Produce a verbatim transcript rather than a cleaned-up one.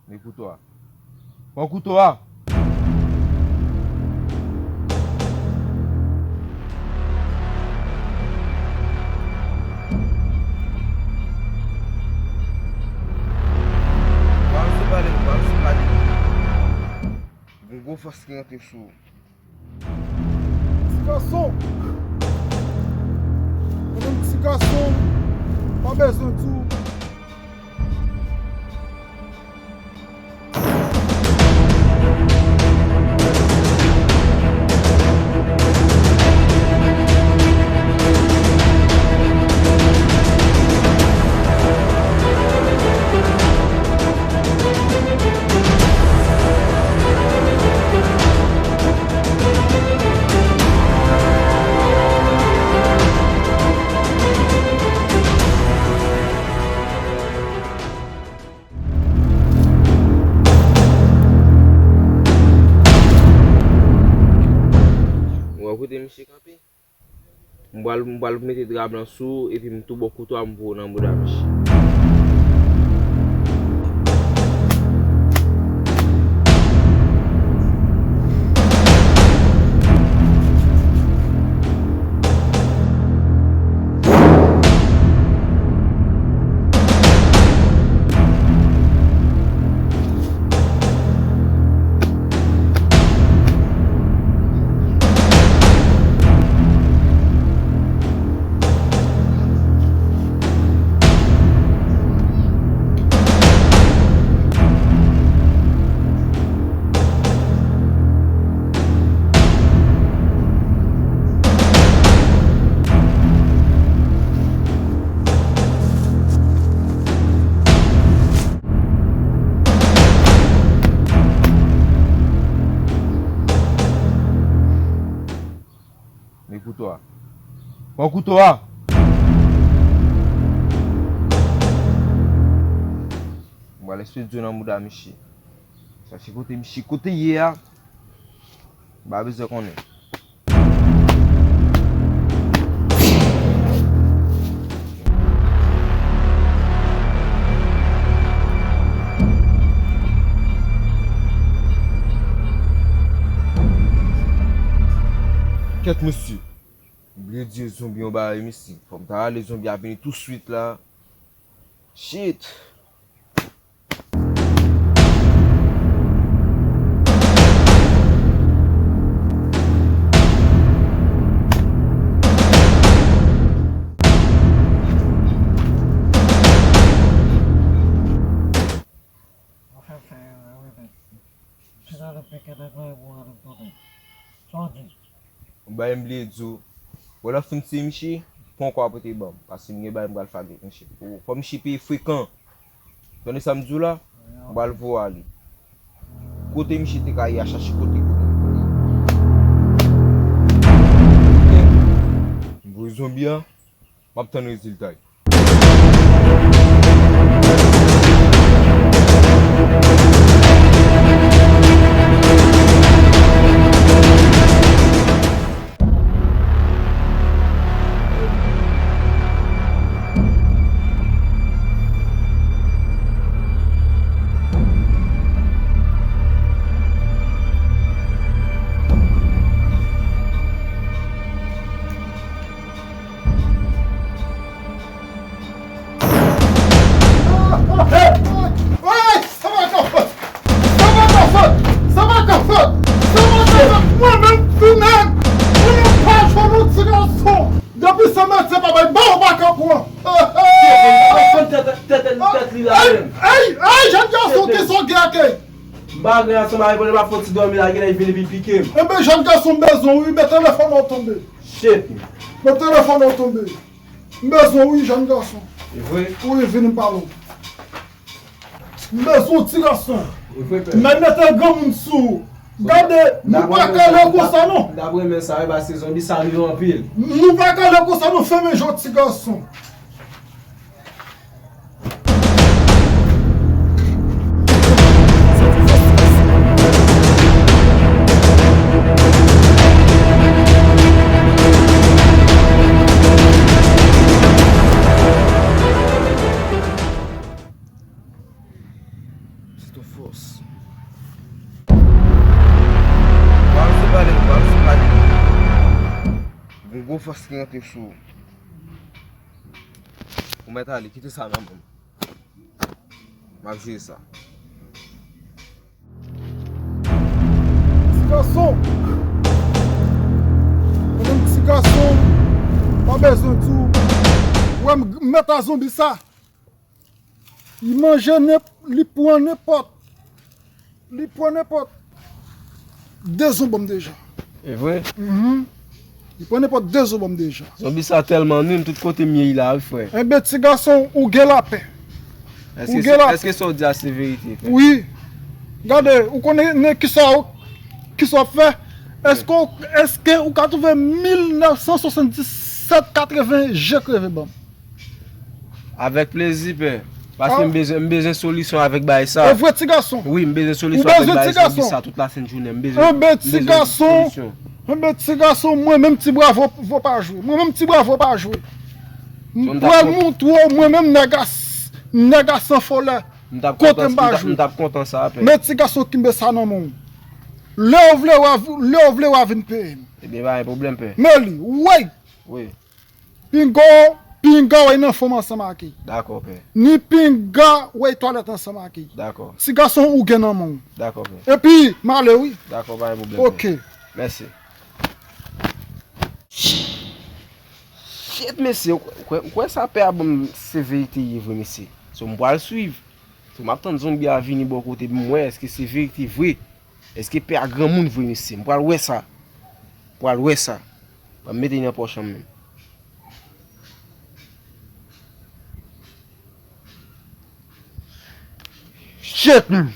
Men kouto a. Pran kouto a! Kòmanse pale, kòmanse pale. Gon gwo fòs ki rantre sou ou. Ti gason! Mwen menm ti gason, pa bezwen di w. Ou wè kote misye kanpe? M pral, m pral mete dra blan sou ou, epi m tou ba w kouto a, m voye w nan mouda misye. Men kouto a. Pran kouto a! M pral esplode w nan mouda misye. Chache kote misye, kote ye a. M pa bezwen konnen. Kèt mesye. M bliye di yo zonbi yon bagay, mesye. Fò m ta rale zonbi a vini touswit la. Shit! Ou fè m fè erè wi, men. Kisa nou pike nan kay pou ann tounen? Sa w di? Yon bagay m bliye di w. Wè lè w fin tiye misye, pran kò a pote ban m. Paske m gen bagay m pral fè avèk misye. Fò misye peye frekan. Tande sa m di w la? M pral voye w ale. Kote misye te ka ye a, chache kote pou li. M voye zonbi a. M ap tann rezilta yo. Hey! Hey! Sa pa ka fèt! Sa pa ka fèt! Sa pa ka fèt! Sa pa ka fèt! Mwen menm, ti nèg! Mwen menm pa jwenn yon ti gason! Depi se medsen pa bay, ba w pa ka pran! Hey, hey! Konn tèt, tèt, tèt, tèt li la menm. Hey, hey, jèn gason, kisa w gen ak li? M pa gen ansanm avè l, pandan m ap fè yon ti dòmi la, genlè li vin epi l pike m. Enben, jèn gason, m bezwen w wi, men telefòn an tonbe. Shit. Men telefòn an tonbe. M bezwen w wi, jèn gason. E vre? Wi, vini m pale w. M bezwen w, ti gason. E vre, pè. M mete granmoun sou ou. Gade, nou pa ka ale konsa non. M t ap renmen sa wi, paske zonbi sa rive anpil. Nou pa ka ale konsa non, fèmen je w, ti gason. Se yon fòs. Pral se pale, pral se pale. Gon gwo fòs ki rantre sou ou. Ou mèt ale, kite sa nan men m. M ap jere sa. Ti gason! Mwen menm ti gason, pa bezwen di w. Ou wè m mèt a zonbi sa. Li manje nenp-, li pran nenpòt. Li pran nenpòt. De zo ban m deja. E vre? Mhm. Li pran nenpòt de zo ban m deja. Zonbi sa tèlman nil, tout kote m ye, li la, wi, frè. Enben, ti gason, ou gen lapè. Ou Èske gen se, lapè. Èske sa w di a se verite, frè? Wi. Gade, ou konnen kisa w, kisa w ap fè? Èske, w- èske ou ka twouve mil nèf san swasanndisèt katreven je kreve ban m? Avèk plezi, pè. Paske Ah. m bezwen, m bezwen solisyon avèk bagay sa. E vre, ti gason. Wi, m bezwen Ou solisyon avèk bezwen bagay ti sa, gason. Sa tout la sent jounen. M bezwen, Enben, m ti bezwen gason. Solisyon. Enben, ti gason, mwen menm ti bravo vo pa jwe. Mwen menm ti bravo pa jwe. M Bon, m t ap pral kont- montre w, mwen menm nèg a s-, nèg a san folè. M t ap Kote kontan, m pa m t ap, jwe. M t ap kontan sa, pè. Men ti gason, kenbe sa nan men w. Lè w vle w a, lè w vle w a vin peye m. Ebyen, pa gen pwoblèm, pè. Men li, wey! Wi. Pinga w, pinga w nan fanm ansanm ak li. Dakò, pè. Ni pinga w twalèt ansanm ak li. Dakò. Ti gason, ou gen nan men w. Dakò, pè. Epi, m ale wi. Dakò, pa gen pwoblèm, pè. Ok. Mèsi. Shit, mesye, ou kwè, ou kwè sa pè a ban m se verite ye vre, mesye. So, m pral swiv. So, m ap tann zonbi a vini bò kote m wè èske se verite vre. Èske pè a granmoun vre, mesye? M pral wè sa. M pral wè sa. Ban m mete nan pòch an menm. Shit, man.